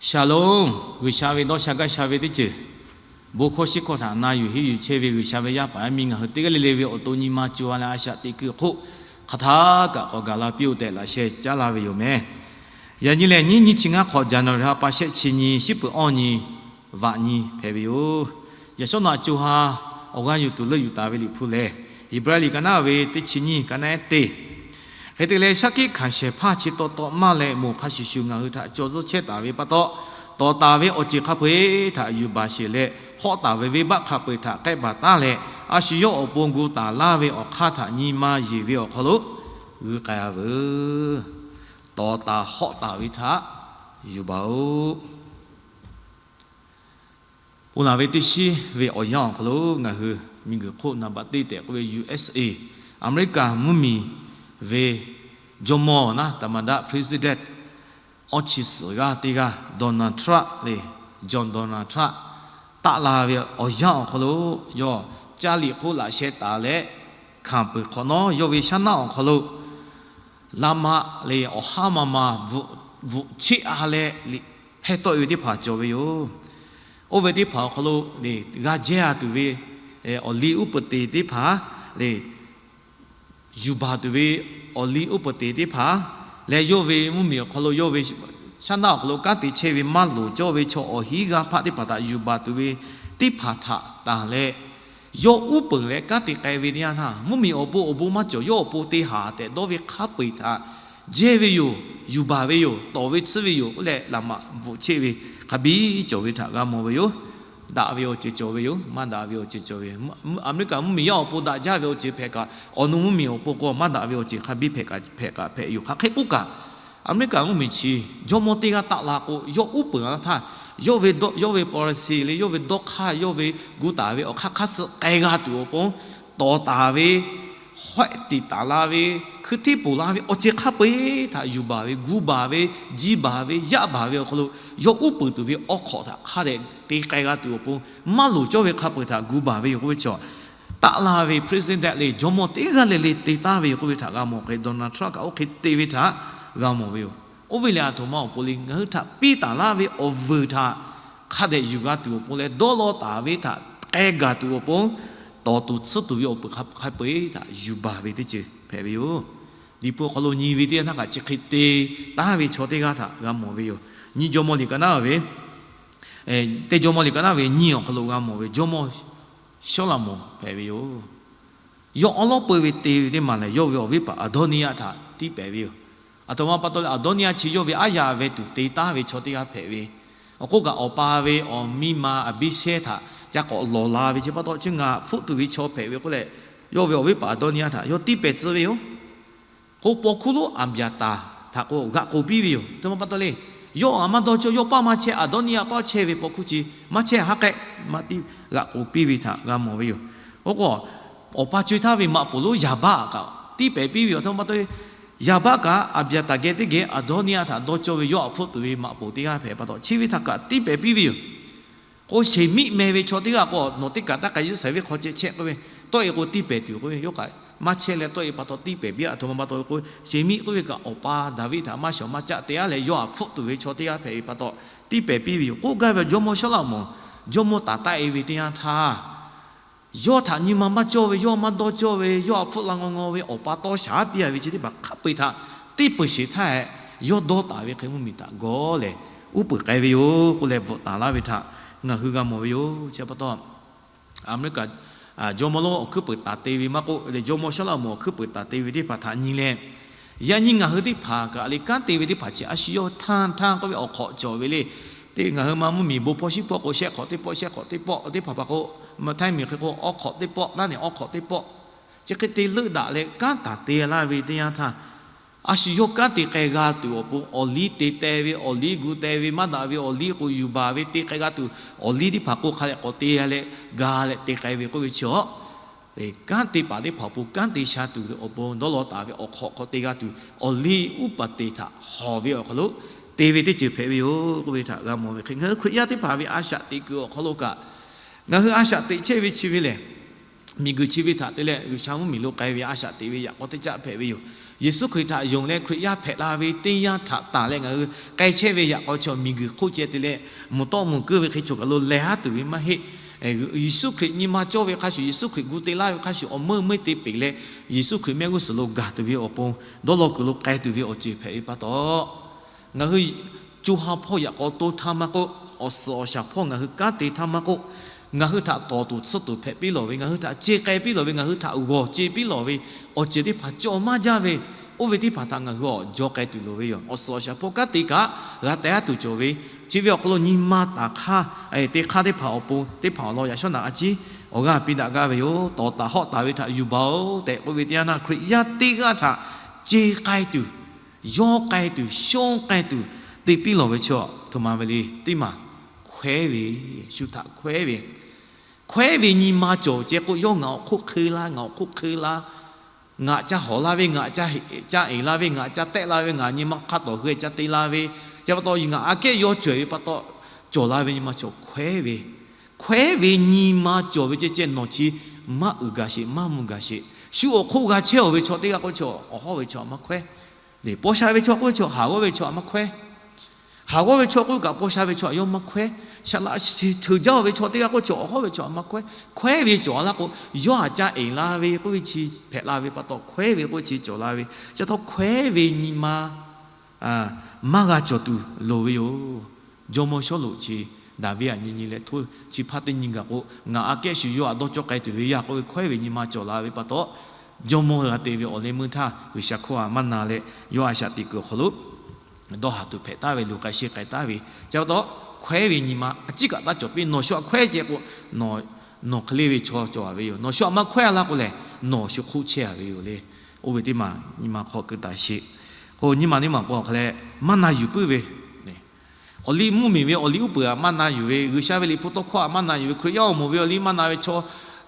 Shaˍlonˍ, G'uiˬsha ve dawˇ sha gaˇ sha ve teˇ ceuˬ, bon hkawˇ shiˉ hkawˇ htaꞈ na yuˬ henˇ yuˬ chehˇ ve G'uiˬsha ve yaˇ paˍ yaˇ miˇ ngaˬ hui teˇ g'aˇ le le ve awˬ to nyi ma co ha leh a shaꞈ teꞈ kuiˬ hk'oˆ, hk'aˬ htaˇ kaꞈ k'awꞈ gaˬ la piˇ-oˆ tehꞈ laꞈ sheh caˉ laˇ ve yoˬ meh. Yaꞈ nyi lehˬ, nyiˇ nyiˇ chi ngaˇ hk'awꞈ January ha pa shehˆ chi nyi, shiˉ peuˬ awˇ nyi, vaꞈ nyi hpehꞈ ve yoˬ. Yaꞈ shawˉ naꞈ co ha awˬ g'aˇ yuˬ tuˬ leuˆ yuˬ taˍ ve Liꞈ hpu lehˬ, Heˍbrehˇ liꞈ ka naˉ ve teˇ chi nyiˇ, ka naˉ ehˉ teˇ. Hk'e te leh, shaˉ hkiˆ hkanˍ shehˍ hpaˇ chi taw taw maˇ leh moˬ hk'a shuˍ shuˍ ngaˬ hui htaꞈ caw zuhˇ chehˇ taˍ ve pa taw, tawˍ taˍ ve awˬ ceuˬ hk'a peu-eˬ htaꞈ yuˬ baˬ sheˬ leh, hawˆ taˍ ve venˇbaˆ hk'a peu-eˬ htaꞈ k'ehˆ baˬ taˉ leh, a shu yawˇ awˬ pon gu taˍ laˇ ve awˬ hk'aˇ htaꞈ nyi ma yeˬ ve awˬ hk'aw lo g'uiˇ k'ai-a veuˬ. Tawˍ taˍ hawˆ taˍ ve htaꞈ yuˬ baˬ-oꞈ. Ponˬ laˬ ve teˇ shiˉ ve awˬ yanˇ awˬ hk'aw lo ngaˬ hui miˬguiˬ hk'oˆ naˍ baꞈ teˇ tehꞈ k'oˆ ve U S A, Aˍmeˍriˆkaˍ mvuhˇmiˬ ve jawˇmawˇ naˉ သမ္မတ president awˇ chi suhˍ g'aˇ teˇ g'aˇ Donald Trump le, John Donald Trump taˆ la ve awˬ yanˇ awˬ hk'aw lo, yawˇ caˇ liꞈ hk'oˆ laꞈ sheh taˍ leh, hkanˍ peuˬ hk'awꞈ nawˉ yawˇ ve shaˉ naˆ awˬ hk'aw lo laꞈ maꞈ le awˬ haˉ ma ma bvuhꞈ cheˆ-a leh, hpehˇ tawˆ-e ve teˇ hpaˍ cawˬ ve yoˬ. Oˇ ve teˇ hpaˍ awˬ hk'aw lo le g'a jehˇ-a tuˬ ve awˬ liˇ uˉ peunˍ te teˇ hpaˍ le, yuˬ baˬ tuˬ ve awˬ liˇ uˉ peunˍ te teˇ hpaˍ leh, yawˇ ve mvuhˇmiˬ awˬ hk'aw lo yawˇ ve shaˉ naˆ awˬ hk'aw lo kanˉ te chehˇ ve maˇ loˍ cawˇ ve chaw awˬ hinˉ g'aˇ hpaˆ teˇ hpaˍ htaꞈ yuˬ baˬ tuˬ ve teˇ hpaˍ htaꞈ tanˬ leh, yawˇ uˉ peunˍ leh kanˉ te k'ai ve teˇ yanˇ htaˇ, mvuhˇmiˬ awˬ bon awˬ bon maˇ cawˬ, yawˇ awˬ pon te haˍ tehꞈ dawˇ ve hk'a peu-eˬ htaꞈ jehˇ ve yoˬ, yuˬ baˬ ve yoˬ, tawˍ ve tsuhˇ ve yoˬ k'oˆ leh, laꞈ maꞈ bvuhꞈ cheˆ ve hk'a biˇ cawˬ ve htaꞈ g'a mawˬ ve yoˬ. Daꞈ ve awˬ ceuˬ cawˬ ve yoˬ, maˇ daꞈ ve awˬ ceuˬ cawˬ ve. Aˍmeˍriˆkaˍ mvuhˇmiˬ yaˇ awˬ pon daꞈ jaˇ ve awˬ ceuˬ hpehꞈ kaꞈ, awˬ nu mvuhˇmiˬ awˬ pon k'o maˇ daꞈ ve awˬ ceuˬ hk'a biˇ hpehꞈ kaꞈ hpehꞈ yoˬ. Hk'aˬ hk'e k'oˆ kaꞈ, Aˍmeˍriˆkaˍ mvuhˇmiˬ chi jawˇmawˇ teˇ g'aˇ taˆ la k'o, yawˇ uˉ peunˍ-a htaˇ, yawˇ ve dawˇ, yawˇ ve policy le, yawˇ ve dawˇ hk'aˇ, yawˇ ve gu taˍ ve awˬ hk'aˇ hk'aˇ suh k'ai g'a tuˬ awˬ pon, tawˍ taˍ ve, hawehˆ tiꞈ taˍ la ve, hkui hteˇ ponˬ la ve awˬ ceuˬ hk'a peu-eˬ htaꞈ yuˬ baˬ ve, gu baˬ ve, ji baˬ ve, yaˆ baˬ ve awˬ hk'aw lo, yawˇ uˉ peunˍ tuˬ ve awˬ hk'awꞈ htaꞈ hk'a dehꞈ te k'ai g'a tuˬ awˬ pon, maˇ loˍ cawˇ ve hk'a peu-eˬ htaꞈ gu baˬ ve yoˬ k'oˆ ve chaw, taˆ la ve president le, jawˇmawˇ teˇ g'aˇ le le te taˍ ve yoˬ k'oˆ ve htaꞈ g'a mawˬ k'o, Donald Trump kaꞈ oˇ hk'e te ve htaꞈ g'a mawˬ ve yoˬ. Oˇ ve lehˬ, aˬ htoꞈ ma awˬ pon le, ngaˬ hui htaꞈ piˇ taˍ laˇ ve awˬ vuiˬ htaꞈ hk'a dehꞈ yuˬ g'a tuˬ awˬ pon leh, dawˇ law taˍ ve htaꞈ k'ai gaˬ tuˬ awˬ pon, tawˍ tuˬ tsuhˇ tuˬ ve awˬ peuˬ hk'a peu-eˬ htaꞈ yuˬ baˬ ve teˇ ceuˬ hpehꞈ ve yoˬ. Liꞈ hpu awˬ hk'aw lo nyi ve teˇ yanˇ htaˇ kaꞈ chi hk'e te taˍ ve chaw teˇ g'aˇ htaꞈ g'a mawˬ ve yoˬ. Nyiˇ Jawˇmawˇ liꞈ ka naˉ ve, teˇ Jawˇmawˇ liꞈ ka naˉ ve nyiˇ awˬ hk'aw lo g'a mawˬ ve, Jawˇmawˇ Sawˉlaꞈmonˍ hpehꞈ ve yoˬ. Yawˇ awˉ lawˉ peu ve te ve teˇ maˬ lehˬ, yawˇ ve awˬ viˉ paˍ Aˍdawˇniyaˆ htaꞈ tiˇ pehˍ ve yoˬ. Aˬ htoꞈ ma pa taw leh, Aˍdawˇniyaˆ chi yawˇ ve aˉ yaꞈ ve tuˬ te taˍ ve chaw teˇ g'aˇ hpehꞈ ve. Awˬ k'oˆ kaꞈ, awˬ pa ve awˬ miˇ ma Aˍbiˇshehˇ htaꞈ ca k'awꞈ lawˬ la ve chi pa taw, chi ngaˬ hpfuhˆ tuˬ ve chaw hpehꞈ ve k'oˆ leh, yawˇ ve awˬ viˉ paˍ Aˍdawˇniyaˆ htaꞈ yawˇ tiˇ pehˍ tcuh ve yoˬ. K'o, paw hkuˇ lonˉ Aˍbyaˍtaˍ htaꞈ k'o g'aꞈ k'oˍ piˇ ve yoˬ. Aˬ htoꞈ ma pa taw le, yawˇ aꞈ maˇ dawˇ cawˇ, yawˇ paˇ maˇ chehˇ, Aˍdawˇniyaˆ paˇ chehˇ ve paw hkuˇ chi maˇ chehˇ haˉ k'ehˆ maˇ tiˇ g'aꞈ k'oˍ piˇ ve htaꞈ g'a mawˬ ve yoˬ. Oˇ k'o, awˬ pa co-e htaˇ ve maꞈ poˍ lonˉ Yaˍbaˆ kaꞈ tiˇ pehˍ piˇ ve yoˬ. Aˬ htoꞈ ma pa taw le, Yaˍbaˆ kaꞈ Aˍbyaˍtaˍ geh teˇ geh Aˍdawˇniyaˆ htaꞈ dawˇ cawˇ ve yawˇ aꞈ hpfuhˆ tuˬ ve maꞈ poˍ teˇ g'aˇ hpehꞈ pa taw, chi ve htaꞈ kaꞈ tiˇ pehˍ piˇ ve yoˬ. K'o, Sheˍmiˆ meh ve chaw teˇ g'aˇ k'o, nawˬ teˇ kaꞈ taˇ k'ai, Yeˍruˆsaˍlehnˍ venˇ hk'aw ceh chehˇ k'oˆ ve, tawˆ-e k'o tiˇ pehˍ tuˬ k'oˆ ve, yawˇ kaꞈ maˇ chehˇ leh tawˆ-e pa taw tiˇ pehˍ piˇ. Aˬ htoꞈ ma pa taw k'o, Sheˍmiˆ k'oˆ ve kaꞈ awˬ pa Daˍviˆ htaꞈ maˇ shawˍ maˇ caˆ te-a leh, yawˇ aꞈ hpfuhˆ tuˬ ve chaw teˇ g'aˇ hpehꞈ ve pa taw, tiˇ pehˍ piˇ ve yoˬ. K'oˆ gaˇ ve Jawˇmawˇ Sawˉlaꞈmonˍ jawˇmawˇ taˍ taˆ-e ve teˇ yanˇ htaˇ, yawˇ htaꞈ nyi ma maˇ cawˇ ve, yawˇ maˇ dawˇ cawˇ ve, yawˇ aꞈ hpfuhˆ la ngaw ngaw ve awˬ pa tawˇ shaˍ piˇ-a ve chi teˇ hpaˍ hk'a peu-eˬ htaꞈ teˇ peuˬ sheˍ htaˇ, yawˇ dawˇ taˍ ve hk'e mvuhˇmiˬ htaꞈ gawˇ leh, uˉ peunˍ k'ai ve yoˬ k'oˆ leh bvuhꞈ taˍ laˇ ve htaꞈ ngaˬ hui g'a mawˬ ve yoˬ. Chi pa taw, Aˍmeˍriˆkaˍ jawˇmawˇ lonˉ awˬ hkuiˉ peunˍ taˍ te ve maˇ k'oˆ, leh jawˇmawˇ Sawˉlaꞈmonˍ awˬ hkuiˉ peunˍ taˍ te ve teˇ hpaˍ htaꞈ nyi leh, yaꞈ nyi ngaˬ hui teˇ hpaˍ kaꞈ le kanˉ te ve teˇ hpaˍ chi a shu yawˇ htanˇ htanˇ k'oˆ ve awˬ hk'awꞈ cawˬ ve le. Teˇ ngaˬ hui ma mvuhˇmiˬ bon hpawˇ shiˉ hpawˇ k'o shehˆ hk'awꞈ teˇ pawˆ, shehˆ hk'awꞈ teˇ pawˆ teˇ hpaˍ hpaˍ k'o, ma htaiˇ miˬ hk'e k'o awˇ hk'awꞈ teˇ pawˆ, naˉ neˬ awˇ hk'awꞈ teˇ pawˆ, chi hk'e te leuˆ daꞈ leh kanˉ taˍ te laˇ ve teˇ yanˇ htaˇ, a shu yawˇ kanˉ te k'ai g'a tuˬ awˬ pon awˬ liˇ te teh ve, awˬ liˇ gu teh ve, maˇ daꞈ ve awˬ liˇ k'o yuˬ baˬ ve te k'ai g'a tuˬ, awˬ liˇ teˇ hpaˍ k'o hk'a leh k'awꞈ te leh ga leh te k'ai ve k'oˆ ve chi awˬ kanˉ te paˍ teˇ hpaˍ awˬ pon kanˉ te sha tuˬ ve awˬ pon dawˇ law taˍ ve awˬ hk'awꞈ hk'aw te g'a tuˬ, awˬ liˇ uˉ paˍ te htaꞈ hawˍ ve awˬ hk'aw lo te ve teˇ ceuˬ hpehꞈ ve yoˬ k'oˆ ve htaꞈ g'a mawˬ ve hk'e, ngaˬ hui Hkriꞈ yaˇ teˇ hpaˍ ve a shaꞈ teꞈ kuiˬ awˬ hk'aw lo kaꞈ, ngaˬ hui a shaꞈ teꞈ chehˇ ve chi ve lehˬ, miˬguiˬ chi ve htaꞈ te leh G'uiˬsha mvuhˇmiˬ lo k'ai ve a shaꞈ teꞈ ve yaꞈ k'aw teˇ caˆ hpehꞈ ve yoˬ. Yeˍsuˆ Hkriꞈ htaꞈ yonˍ leh Hkriꞈ yaˇ hpehꞈ la ve teˇ yanˇ htaꞈ tanˬ leh ngaˬ hui k'ai chehˇ ve yaꞈ k'aw chaw miˬguiˬ hk'oˆ ceh te leh, mvuhˬ tawˆ mvuhˬ keu ve hk'e cawˬ kaˬ lo lehˬ haˉ tuˬ ve maˇ heˆ. Yeˍsuˆ Hkriꞈ nyi ma cawˇ ve hk'a shuˍ, Yeˍsuˆ Hkriꞈ gu te laˇ ve hk'a shuˍ, awˬ meuˇ meuˇ te peˍ leh, Yeˍsuˆ Hkriꞈ mehˆ g'uˇ suhˍ lo gaˬ tuˬ ve awˬ pon dawˇ law kuiˬ lo k'ai tuˬ ve awˬ ceuˬ hpehꞈ ve pa taw, ngaˬ hui co ha hpawˇ yaꞈ k'aw to htaˇ maˇ k'oˆ, awˬ suhˍ awˬ shaˍ hpawˇ ngaˬ hui kanˉ te htaˇ maˇ k'oˆ, ngaˬ hui htaꞈ tawˍ tuˬ tsuhˇ tuˬ hpehꞈ piˇ lawˬ ve, ngaˬ hui htaꞈ ce k'ai piˇ lawˬ ve, ngaˬ hui htaꞈ g'awˬ ce piˇ lawˬ ve, awˬ ceuˬ teˇ hpaˍ cawˬ maˇ jaˇ ve, oˇ ve teˇ hpaˍ htaꞈ ngaˬ hui awˬ jaw k'ai tuˬ loˍ ve yoˬ. Awˬ suhˍ awˬ shaˍ hpawˇ kanˉ te kaꞈ g'a teh haˉ tuˬ cawˬ ve, chi ve awˬ hk'aw lo nyi ma taˍ hk'aˇ, te hk'aˇ teˇ hpaˍ awˬ pon teˇ hpaˍ awˬ lawn yaꞈ shawˉ naꞈ a ciˉ awˬ g'aˇ piˇ daꞈ gaˇ ve yoˬ. Tawˍ taˍ hawˆ taˍ ve htaꞈ yuˬ baˬ-oˬ tehꞈ k'oˆ ve teˇ yanˇ htaˇ, Hkriꞈ yaˇ teˇ g'aˇ htaꞈ ce k'ai tuˬ, yawˇ k'ai tuˬ, shonˇ k'ai tuˬ te piˇ lawˬ ve chaw aˬ htoꞈ ma ve le. Teˇ maˬ hkawehˉ ve, shu htaꞈ hkawehˉ ve, hkawehˉ ve nyi ma cawˬ ceh k'o, yawˇ ngaˬ awˬ hk'oˆ hk'e la, ngaˬ awˬ hk'oˆ hk'e la, ngaˬ ca hawˍ la ve, ngaˬ ca eˍ la ve, ngaˬ ca tehˆ la ve, ngaˬ nyi ma hk'a tawˍ hui ca te la ve, chi pa taw ngaˬ aꞈ kehˉ yawˇ cawehˬ ve pa taw, cawˬ la ve nyi ma cawˬ hkawehˉ ve. Hkawehˉ ve nyi ma cawˬ ve ceh ceh nawˬ chi maˇ uiˍ gaˬ sheˍ, maˇ mvuh gaˬ sheˍ. Shu awˬ hk'oˆ g'a chehˇ-oˬ ve chaw teˇ g'aˇ k'oˆ ve chaw awˬ hawˉ ve chaw aꞈ maˇ hkawehˉ. Paw sha ve chaw k'oˆ ve chaw haˍ g'awˇ ve chaw aꞈ maˇ hkawehˉ. Haˍ g'awˇ ve chaw k'oˆ kaꞈ paw sha ve chaw aꞈ yawˇ maˇ hkawehˉ. Shaˍ laꞈ shehˍ cheuˬ jaˇ-oˬ ve chaw teˇ g'aˇ k'oˆ ve chaw awˬ hawˉ ve chaw aꞈ maˇ hkawehˉ. Hkawehˉ ve cawˬ a laˇ k'o, yawˇ aꞈ ca eˍ la ve k'oˆ ve chi hpehꞈ la ve pa taw, hkawehˉ ve k'oˆ ve chi cawˬ la ve. Chi pa taw hkawehˉ ve nyi ma maˇ g'a cawˬ tuˬ loˍ ve yoˬ. Jawˇmawˇ Sawˉluꞈ chi Daˍviˆ aꞈ nyi nyi leh htoˇ chi hpaˇ teˇ nyi gaˬ k'o, ngaˬ aꞈ kehˉ shu yawˇ aꞈ dawˇ cawˇ k'ai tuˬ ve yaˇ k'oˆ ve hkawehˉ ve nyi ma cawˬ la ve pa taw, jawˇmawˇ g'a te ve awˬ leh meuˇ htaˇ G'uiˬsha hkawˇ aꞈ maˇ na leh, yawˇ a shaꞈ teꞈ kuiˬ awˬ hk'aw lo dawˇ haˍ tuˬ hpehꞈ taˍ ve, luˬ k'ai sheˆ k'ai taˍ ve. Chi pa taw, hkawehˉ ve nyi ma a ciˉ kaꞈ taˇ cawˬ piˇ. Nawˬ shu aꞈ hkawehˉ ceh k'o, nawˬ hk'e le ve chaw cawˬ a ve yoˬ. Nawˬ shu aꞈ maˇ hkawehˉ a laˇ k'o lehˬ, nawˬ shu hk'oˆ chehˇ a ve yoˬ le. Oˇ ve teˇ maˬ nyi ma hk'aw keu taˍ sheˍ. K'o nyi ma teˇ maˬ k'o hk'a leh, maˇ na yuˬ puiˉ ve, awˬ liˇ mvuhˇmiˬ ve awˬ liˇ uˉ peunˍ aꞈ maˇ na yuˬ ve, G'uiˬsha ve liꞈ hpu tawˇ hkawˇ aꞈ maˇ na yuˬ ve, Hkriꞈ yaˇ awˬ moˍ ve awˬ liˇ maˇ na ve, chaw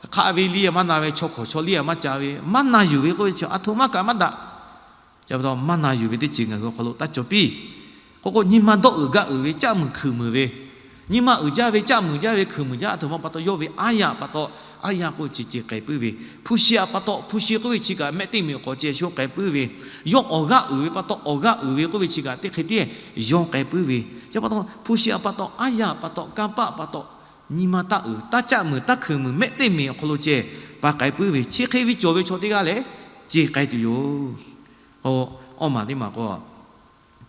hk'aˆ ve liˇ aꞈ maˇ na ve, chaw hkawˍ chaw liˇ aꞈ maˇ ca ve, maˇ na yuˬ ve k'oˆ ve chi aˬ htoꞈ ma kaꞈ maˇ daꞈ. Chi pa taw maˇ na yuˬ ve teˇ ceuˬ ngaˬ hui awˬ hk'aw lo taˇ cawˬ piˇ. K'o k'o, nyi ma dawˇ uiˍ gaˇ uiˍ ve, caˆ muiˬ hkuiˬ muiˬ ve, nyi ma uiˍ jaˇ ve, caˆ muiˬ jaˇ ve, hkuiˬ muiˬ jaˇ, aˬ htoꞈ ma pa taw yawˇ ve aˉ yanˇ pa taw, aˉ yanˇ k'oˆ ve chi ce k'ai puiˉ ve, hpu shi aꞈ pa taw, hpu shi k'oˆ ve chi kaꞈ mehˆ teˇ meꞈ awˬ hk'aw ceh shonˇ k'ai puiˉ ve, yawˇ awˬ g'aˇ uiˍ ve pa taw, awˬ g'aˇ uiˍ ve k'oˆ ve chi kaꞈ teˇ hk'e tiˉ yawˇ k'ai puiˉ ve. Chi pa taw hpu shi aꞈ pa taw, aˉ yanˇ pa taw, kanˇ paˆ pa taw, nyi ma taˇ uiˍ, taˇ caˆ muiˬ, taˇ hkuiˬ muiˬ, mehˆ teˇ meꞈ awˬ hk'aw lo ceh pa k'ai puiˉ ve, chi hk'e ve cawˬ ve chaw teˇ g'aˇ lehˬ, ce k'ai tuˬ yoˬ. Awˇ maˬ teˇ maˬ k'o,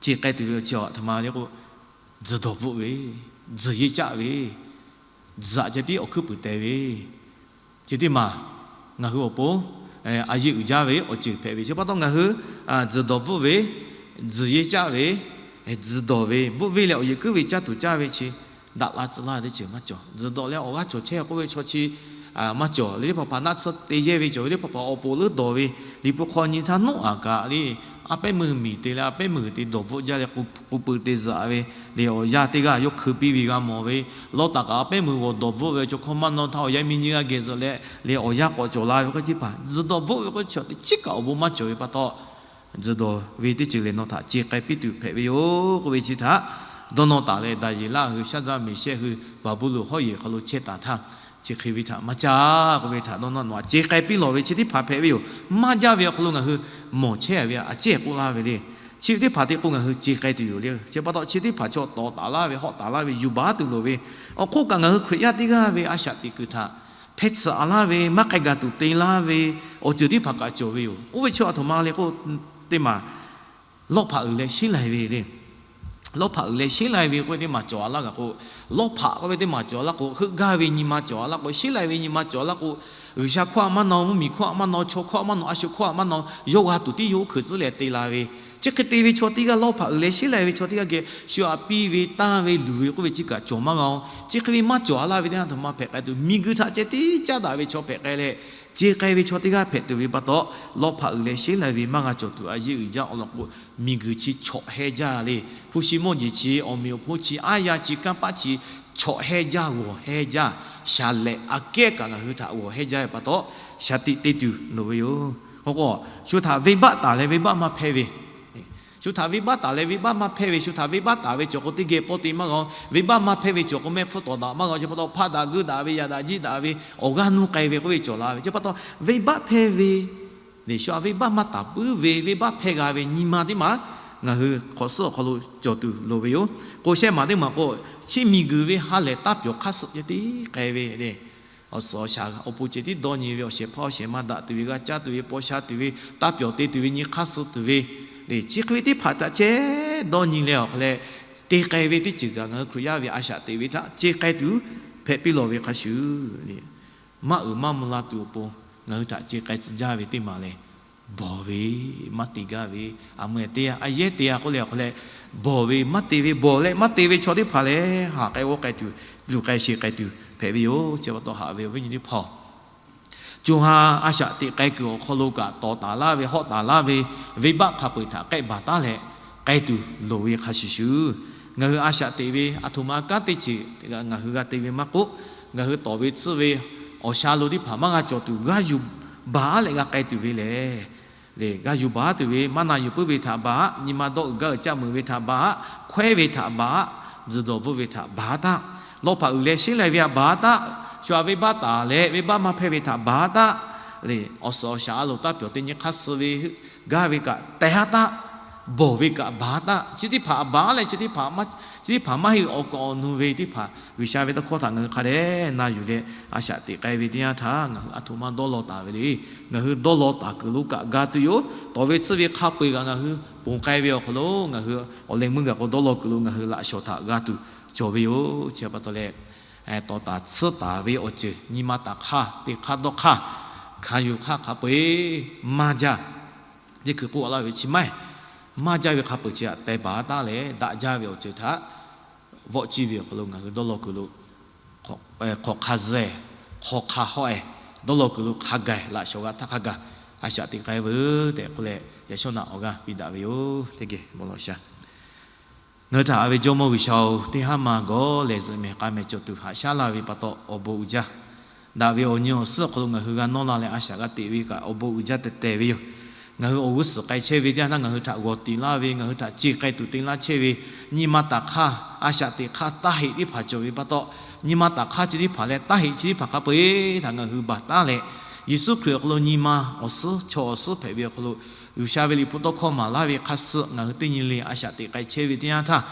ce k'ai tuˬ ve chi aˬ htoꞈ ma le k'o, tzuhˬ dawˬ bvuhˆ ve, tzuhˬ yeˇ caˆ ve, tzuhˬ aꞈ ceh tiˉ awˬ hkuiˉ puiˍ teh ve, ceh teˇ maˬ ngaˬ hui awˬ pon a yeˇ uiˍ jaˇ ve awˬ ceuˬ hpehꞈ ve. Chi pa taw ngaˬ hui tzuhˬ dawˬ bvuhˆ ve, tzuhˬ yeˇ caˆ ve, tzuhˬ dawˬ ve, bvuhˆ ve leh awˬ yeˬ kuiˉ ve caˇ tuˬ caˇ ve chi daꞈ la tcuh laˇ teˇ ceuˬ maˇ cawˬ. Tzuhˬ dawˬ leh awˬ g'aˇ cawˬ chehˇ k'oˆ ve chaw chi maˇ cawˬ. Liꞈ hpu hpaˍ naˆ tsuhˇ te yehˇ ve cawˬ ve, liꞈ hpu hpaˍ awˬ poˍ leuˉ dawˬ ve, liꞈ hpu hk'aw nyi htaˇ Noˉaꞈ kaꞈ le, a pehˉ meuˇ miˬ te leh a pehˉ meuˇ te dawˬ bvuhˆ jaˇ leh k'u pui te zuhꞈ ve, le awˬ yanˇ teˇ g'aˇ yawˇ hkui piˇ ve g'a mawˬ ve, Lawˇtaˍ kaꞈ a pehˉ meuˇ g'awˬ dawˬ bvuhˆ ve, chaw hkawˇ maˇ naw htaˇ awˬ yanˇ miˇ nyiˇ g'aˇ geh zuhꞈ leh, le awˬ yanˇ k'awꞈ cawˬ la ve k'o, chi hpaˍ tzuhˬ dawˬ bvuhˆ ve k'o chi teˇ chiˉ kaꞈ awˬ bon maˇ cawˬ ve pa taw, tzuhˬ dawˬ ve teˇ ceuˬ lehˬ nawˬ htaꞈ ce k'ai piˇ tuˬ hpehꞈ ve yoˬ k'oˆ ve chi htaꞈ dawˇ nawˇ taˍ leh, Daˍyeˍlaˆ hui Shaˉdranˇ Meˍshehˆ hui Baˍbuˍlonˍ hawˉ yeˬ hk'aw lo chehˇ taˍ htaˇ, chi hk'e ve htaꞈ maˇ caˇ k'oˆ ve htaꞈ dawˇ nawˇ, nawˬ htaꞈ ce k'ai piˇ lawˬ ve chi teˇ hpaˍ hpehꞈ ve yoˬ. Maˇ jaˇ ve awˬ hk'aw lo ngaˬ hui mawˬ chehˇ ve a cehˇ k'oˆ laˇ ve le. Chi ve teˇ hpaˍ te k'o ngaˬ hui ce k'ai tuˬ yoˬ le. Chi pa taw chi teˇ hpaˍ chaw tawˍ taˍ laˇ ve, hawˆ taˍ laˇ ve, yuˬ baˬ tuˬ loˍ ve, awˬ hk'oˆ kaꞈ ngaˬ hui Hkriꞈ yaˇ teˇ g'aˇ ve a shaꞈ teꞈ kuiˬ htaꞈ hpeh tsuhꞈ a laˇ ve, maˇ k'ai gaˬ tuˬ te laˇ ve awˬ ceuˬ teˇ hpaˍ kaꞈ cawˬ ve yoˬ. Oˇ ve chi aˬ htoꞈ ma le k'o, teˇ maˬ lawˇ hpaꞈ uiˍ leh sheˉ lai ve le. Lawˇ hpaꞈ uiˍ leh sheˉ lai ve k'oˆ ve teˇ maˬ cawˬ a laˇ gaˬ k'o, lawˇ hpaꞈ k'oˆ ve teˇ maˬ cawˬ a laˇ k'o, heuˆ gaˇ ve nyi ma cawˬ a laˇ k'o, sheˉ lai ve nyi ma cawˬ a laˇ k'o, G'uiˬsha hkawˇ aꞈ maˇ naw, mvuhˇmiˬ hkawˇ aꞈ maˇ naw, chaw hkawˇ aꞈ maˇ naw, a shu hkawˇ aꞈ maˇ naw, yawˇ g'a tuˬ tiˉ yawˇ hkui tcuhˉ leh te la ve. Chi hk'e te ve chaw teˇ g'aˇ, lawˇ hpaꞈ uiˍ leh sheˉ lai ve chaw teˇ g'aˇ geh shu aꞈ piˇ ve tanˇ ve luˬ ve k'oˆ ve chi kaꞈ cawˬ maˇ g'a-oˬ. Chi hk'e ve maˇ cawˬ a laˇ ve teˇ yanˇ, a htoꞈ ma hpehꞈ k'ai tuˬ, miˬguiˬ htaꞈ ceh tiˉ caˉ daꞈ ve chaw hpehꞈ k'ai leh, ce k'ai ve chaw teˇ g'aˇ hpehꞈ tuˬ ve pa taw, lawˇ hpaꞈ uiˍ leh sheˉ lai ve maˇ g'a cawˬ tuˬ a yeˇ uiˍ jaˇ. Awˬ lawn k'o, miˬguiˬ chi chawꞈ heh jaˇ le. Hpu shi mawˇ jeˬ chi, awˬ meꞈ awˬ hponˇ chi, aˉ yaˇ chi, kanˇ paˆ chi, chawꞈ heh jaˇ, g'awˬ heh jaˇ. Shaˍ lehꞈ aꞈ kehˉ kaꞈ ngaˬ hui htaꞈ g'awˬ heh jaˇ ve pa taw, shaˍ tiꞈ te tuˬ loˍ ve yoˬ. K'o k'o, shu htaꞈ venˇbaˆ taˍ leh venˇbaˆ maˇ hpehˇ ve, shu htaꞈ venˇbaˆ taˍ leh venˇbaˆ maˇ hpehˇ ve, shu htaꞈ venˇbaˆ taˍ ve cawˬ k'o, teˇ geh pawˇ te maˇ g'a-oˬ. Venˇbaˆ maˇ hpehˇ ve cawˬ k'o, mehˆ hpfuhˇ tawˍ daꞈ maˇ g'a-oˬ. Chi pa taw, hpaˆ daꞈ geuˆ daꞈ ve, yaꞈ daꞈ jiˆ daꞈ ve, awˬ g'aˇ nuˇ k'ai ve k'oˆ ve cawˬ la ve. Chi pa taw, venˇbaˆ hpehˇ ve Liꞈ shu a venˇbaˆ maˇ taˍ puiˉ ve, venˇbaˆ hpehˇ g'a ve nyi ma teˇ maˬ ngaˬ hui hk'awꞈ suhˉ awˬ hk'aw lo cawˬ tuˬ loˍ ve yoˬ. K'o shehˆ maˬ teˇ maˬ k'o, chi miˬguiˬ ve ha lehˬ taˇ pyawˬ hk'aˇ suh ceh tiˉ k'ai ve le. Awˬ suhˍ awˬ shaˍ awˬ pon ceh tiˉ dawˇ nyi ve, awˬ shehˍ hpaˇ awˬ shehˍ ma daꞈ tuˬ ve, g'a caˇ tuˬ ve, paw sha tuˬ ve, taˇ pyawˬ te tuˬ ve nyi hk'aˇ suh tuˬ ve le. Chi hk'e ve teˇ hpaˍ htaꞈ ceh dawˇ nyi leh awˬ hk'aw leh, te k'ai ve teˇ ceuˬ kaꞈ ngaˬ hui Hkriꞈ yaˇ ve a shaꞈ teꞈ ve htaꞈ ce k'ai tuˬ hpehꞈ piˇ lawˬ ve hk'a shuˍ, maˇ uiˍ maˇ mvuh la tuˬ awˬ pon ngaˬ hui htaꞈ ce k'ai tcuh jaˇ ve teˇ maˬ lehˬ, bawˬ ve, maˇ te gaˇ ve, a mvuh te, a yehˉ te a k'oˆ leh awˬ hk'aw leh, bawˬ ve maˇ te ve, bawˬ leh maˇ te ve chaw teˇ hpaˍ lehˬ, haˍ k'ai g'awˇ k'ai tuˬ, luˬ k'ai sheˍ k'ai tuˬ hpehꞈ ve yoˬ. Chi pa taw haꞈ ve awˬ viˉ nyi teˇ hpaˍ-oˬ, co ha a shaꞈ teꞈ k'ai kuiˬ awˬ hk'aw lo kaꞈ tawˍ taˍ laˇ ve, hawˆ taˍ laˇ ve, venˇbaˆ hk'a peu-eˬ htaꞈ k'ehˆ baˬ taˉ leh k'ai tuˬ loˍ ve hk'a shuˍ shuˍ, ngaˬ hui a shaꞈ teꞈ ve aˬ htoꞈ ma kanˉ teˇ ceuˬ ngaˬ hui g'a te ve maˇ k'oˆ, ngaˬ hui tawˍ ve tsuhˇ ve awˬ sha lo teˇ hpaˍ maˇ g'a cawˬ tuˬ g'aˇ yuˬ baˬ aˉ leh g'a k'ai tuˬ ve lehˬ, le g'aˇ yuˬ baˬ aˉ tuˬ ve, maˇ na yuˬ puiˉ ve htaꞈ baˬ aˉ, nyi ma dawˆ uiˍ gaˇ uiˍ caˆ meuꞈ ve htaꞈ baˬ aˉ, hkawehˉ ve htaꞈ baˬ aˉ, tzuhˬ dawˬ bvuhˆ ve htaꞈ baˬ aˉ taˉ, lawˇ hpaꞈ uiˍ leh sheˉ lai ve htaꞈ baˬ aˉ taˉ, shu a venˇbaˆ taˍ leh venˇbaˆ maˇ hpehˇ ve htaꞈ baˬ aˉ taˉ, le awˬ suhˍ awˬ shaˍ a loˍ taˇ pyawˬ teˇ nyi hk'aˇ suh ve g'aˇ ve kaꞈ teh aˉ taˉ, bawˬ ve kaꞈ baˬ aˉ taˉ, chi teˇ hpaˍ baˬ aˉ leh chi teˇ hpaˍ maˇ heˆ awˬ kaˍ awˬ nu ve teˇ hpaˍ G'uiˬsha ve tawˇ hkawˇ htaꞈ ngaˬ hui hk'a dehꞈ na yuˬ leh a shaꞈ teꞈ k'ai ve teˇ yanˇ htaˇ ngaˬ hui aˬ htoꞈ ma dawˇ law taˍ ve le. Ngaˬ hui dawˇ law taˍ kuiˬ lo kaꞈ ga tuˬ yoˬ. Tawˍ ve tsuhˇ ve hk'a peu-eˬ kaꞈ ngaˬ hui ponˬ k'ai ve awˬ hk'aw lo ngaˬ hui awˬ leh meuˇ gaˬ k'o dawˇ law kuiˬ lo ngaˬ hui laꞈ shawˍ htaꞈ g'a tuˬ cawˬ ve yoˬ. Chi pa taw leh, tawˍ taˍ tsuhˇ taˍ ve awˬ ceuˬ nyi ma taˍ hk'aˇ, te hk'aˇ dawˇ hk'aˇ, hkanˍ yuˬ hk'aˇ hk'a peu-eˬ maˇ jaˇ. Teˇ hkui k'oˆ laˇ ve chi maˇ heˆ. Maˇ jaˇ ve hk'a peu-eˬ chi htaꞈ teh baˬ aˉ taˉ leh, daꞈ jaˇ ve awˬ ceuˬ htaꞈ vawˆ ciˇ ve awˬ hk'aw lo ngaˬ hui dawˇ law kuiˬ lo hk'awꞈ hk'a zuhˆ-e, hk'aw hk'a hawˆ-e, dawˇ law kuiˬ lo hk'a gaˬ-e, laꞈ shawˍ g'a htaˇ hk'a gaˬ a shaꞈ teꞈ k'ai veuˬ tehꞈ k'oˆ leh, yaꞈ shawˉ naꞈ awˬ g'aˇ piˇ daꞈ ve yoˬ. Teˇ geh bon lawˬ sha. Ngaˬ hui htaꞈ haꞈ ve Jawˇmawˇ G'uiˬsha-oˬ, teˇ haˉ ma gawˬ lehˬ zuhꞈ mehˍ k'a mehˍ cawˬ tuˬ haꞈ shaˉ laˇ ve pa taw awˬ bon uiˍ jaˇ. Daꞈ ve awˬ nyi awˬ suhˉ awˬ hk'aw lo ngaˬ hui g'a nawˇ la leh a shaꞈ g'a teꞈ ve kaꞈ awˬ bon uiˍ jaˇ teh teh ve yoˬ. Ngaˬ hui awˬ g'uˇ suhˍ k'ai chehˇ ve teˇ yanˇ htaˇ ngaˬ hui htaꞈ g'awˬ tiˍ laˇ ve, ngaˬ hui htaꞈ ce k'ai tuˬ te laˇ chehˇ ve, nyi ma taˍ hk'aˇ, a shaꞈ teꞈ hk'aˇ taˇ heꞈ teˇ hpaˍ cawˬ ve pa taw, nyi ma taˍ hk'aˇ chi teˇ hpaˍ leh taˇ heꞈ chi teˇ hpaˍ hk'a peu-eˬ htaꞈ ngaˬ hui baˬ taˉ leh, Yeˍsuˆ Hkriꞈ awˬ hk'aw lo nyi ma awˬ suhˉ chaw awˬ suhˉ hpehꞈ ve awˬ hk'aw lo, G'uiˬsha ve liꞈ hpu tawˇ hkawˇ maˍ laˇ ve hk'a suh ngaˬ hui teˇ nyi le a shaꞈ teꞈ k'ai chehˇ ve teˇ yanˇ htaˇ,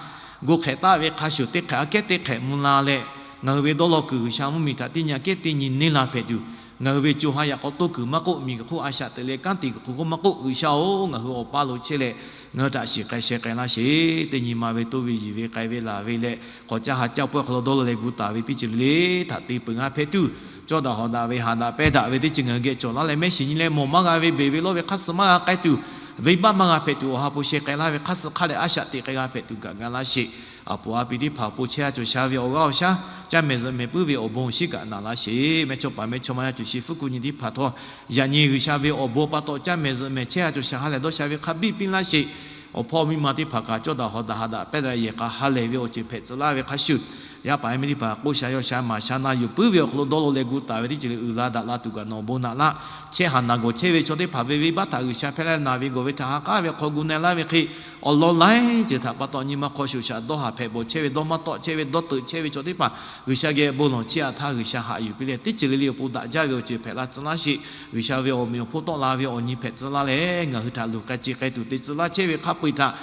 gu hk'ehꞈ taˆ ve hk'a shuˍ teˇ hk'ehꞈ aꞈ kehˉ teˇ hk'ehꞈ mvuh la leh, ngaˬ hui ve dawˇ law kuiˬ G'uiˬsha mvuhˇmiˬ htaꞈ teˇ nyi aꞈ kehˉ teˇ nyi neˇ la hpehꞈ tuˬ, ngaˬ hui ve co ha yaꞈ k'aw toˇ kuiˬ maˇ k'oˆ, miˬ guiˬ hk'oˆ a shaꞈ teꞈ leh kanˉ te kuiˬ hk'oˆ maˇ k'oˆ, G'uiˬsha-oˬ, ngaˬ hui awˬ paˇ lo chehˇ leh ngaˬ hui htaꞈ shiˍ k'ai sheh k'ai laˇ sheˍ. Teˇ nyi ma ve toˇ ve yiˬ ve k'ai ve laˬ ve leh, k'awꞈ caˇ ha caˇ pawehˇ hk'aw lo dawˇ law leh gu taˍ ve teˇ ceuˬ le le htaꞈ te peuˬ g'a hpehꞈ tuˬ, cawˇ daꞈ hawꞈ daꞈ ve haꞈ daꞈ pehˇ daꞈ ve teˇ ceuˬ ngaˬ hui geh cawˬ laˇ leh, mehˆ shiˍ nyi leh mawˬ maˇ g'a ve beˬ ve lawˇ ve hk'aˇ suh maˇ g'a k'ai tuˬ, venˇbaˆ maˇ g'a hpehꞈ tuˬ, awˬ ha hpu sheh k'ai laˇ ve hk'aˇ suh hk'a dehꞈ a shaꞈ teꞈ k'ai g'a hpehꞈ tuˬ gaꞈ ga laˇ sheˍ. A poˍ a pi teˇ hpaˍ awˬ pon chehˇ a cawˬ sha ve awˬ g'aˇ awˬ shaˉ, caˇ mehˍ zuhꞈ mehˍ puiˉ ve awˬ bon shiˉ kaꞈ naꞈ laˇ sheˍ. Mehˇchawˇpaˍ mehˇchawˇma yaˇ cawˬ shi fuˉ kuˬ nyi teˇ hpaˍ htawˇ, yaꞈ nyi G'uiˬsha ve awˬ bon pa taw caˇ mehˍ zuhꞈ mehˍ chehˇ a cawˬ sha ha lehˬ dawˇ sha ve hk'a biˇ piˇ laˇ sheˍ. Awˬ hpawˇ miˇ ma teˇ hpaˍ kaꞈ cawˇ daꞈ hawꞈ daꞈ haꞈ daꞈ pehˇ daꞈ yehˬ k'a ha lehˬ ve awˬ ceuˬ hpehꞈ tcuh laˇ ve hk'a shuˍ, yaˇ paˍ yaˇ miˇ teˇ hpaˍ k'oˆ sha yaw sha maˍ sha na yuˬ puiˉ ve awˬ hk'aw lo dawˇ law leh gu taˍ ve teˇ ceuˬ le uiˍ la daꞈ la tuˬ kaꞈ nawˬ bon naꞈ laˇ. Chehˇ haˍ naˬ gawˬ chehˇ ve chaw teˇ hpaˍ ve venˇbaˆ htaꞈ G'uiˬsha hpehˇ laˇ naˍ ve gawˬ ve htaꞈ ha k'aˉ ve hk'aw gu na laˇ ve hk'e, awˬ lawn laiˉ ceuˬ htaꞈ pa taw nyi ma hk'aw shoꞈ shaꞈ dawˇ haˍ hpehꞈ bawˬ chehˇ ve dawˇ maˇ tawˆ chehˇ ve dawˇ teuꞈ chehˇ ve chaw teˇ hpaˍ G'uiˬsha geh bon lawˬ chiˇ aꞈ htaˇ G'uiˬsha haꞈ yuˬ piˇ leh teˇ ceuˬ le le awˬ pon daꞈ jaˇ ve awˬ ceuˬ hpehꞈ la tcuh laˇ sheˍ. G'uiˬsha ve awˬ meꞈ awˬ hponˇ tawˆ la ve awˬ nyi hpehꞈ tcuh laˇ leh ngaˬ hui htaꞈ luˬ k'ai ce k'ai tuˬ te tcuh laˇ chehˇ ve hk'a peu-eˬ htaꞈ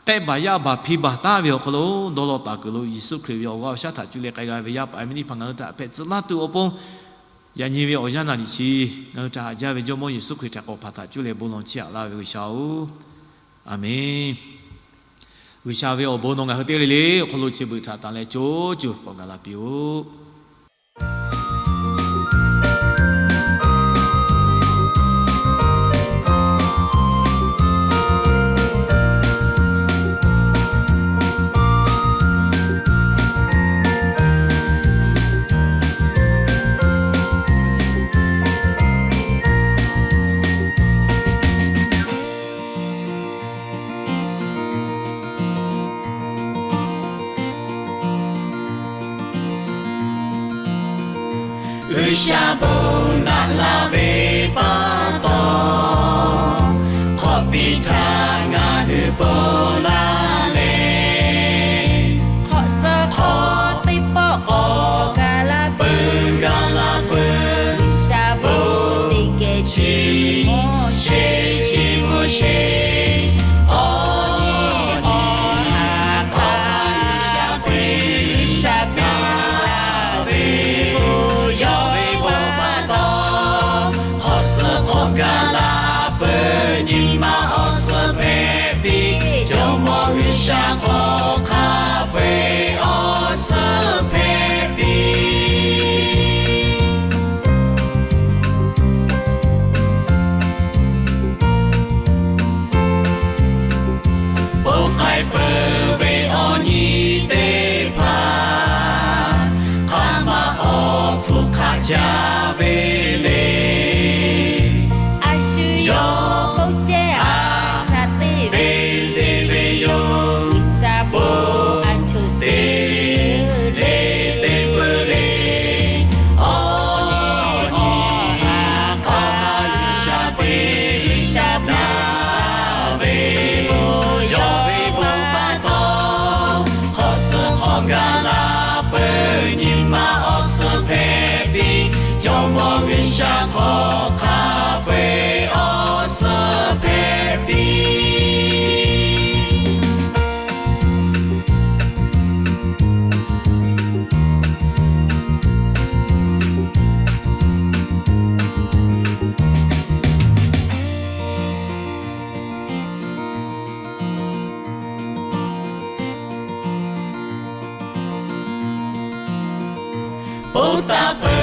k'ehˆ baˬ yaˇ baˬ hpi baˬ taˍ ve awˬ hk'aw lo dawˇ law taˍ kuiˬ lo Yeˍsuˆ Hkriꞈ ve awˬ g'aˇ awˬ shaˉ htaꞈ cuˇ leh k'ai g'a ve yaˇ paˍ yaˇ miˇ teˇ hpaˍ ngaˬ hui htaꞈ hpehꞈ tcuh laˇ tuˬ awˬ pon, yaꞈ nyi ve awˬ yanˇ naˬ liꞈ chi ngaˬ hui htaꞈ haꞈ jaˇ ve Jawˇmawˇ Yeˍsuˆ Hkriꞈ htaꞈ k'awꞈ hpaˍ htaꞈ cuˇ leh bon lawˬ chiˇ aꞈ laˇ ve G'uiˬsha-oˬ, Aˍmenˇ. G'uiˬsha ve awˬ bon nawˬ ngaˬ hui teˇ g'aˇ le le awˬ hk'aw lo chi beuꞈ htaꞈ tanˬ leh co cuˬ k'awꞈ gaˬ la piˇ-oˆ. G'uiˬsha bon daꞈ la ve pa taw, hk'awꞈ piˇ htaˇ ngaˬ hui bon laˇ leh, hk'awꞈ suh hk'awꞈ teˇ pawˆ k'awꞈ gaˬ la peuˬ, gaˬ la peuˬ, G'uiˬsha bon teˇ geh chi mawˇ piˇ. Oˇ taˇ peuˬ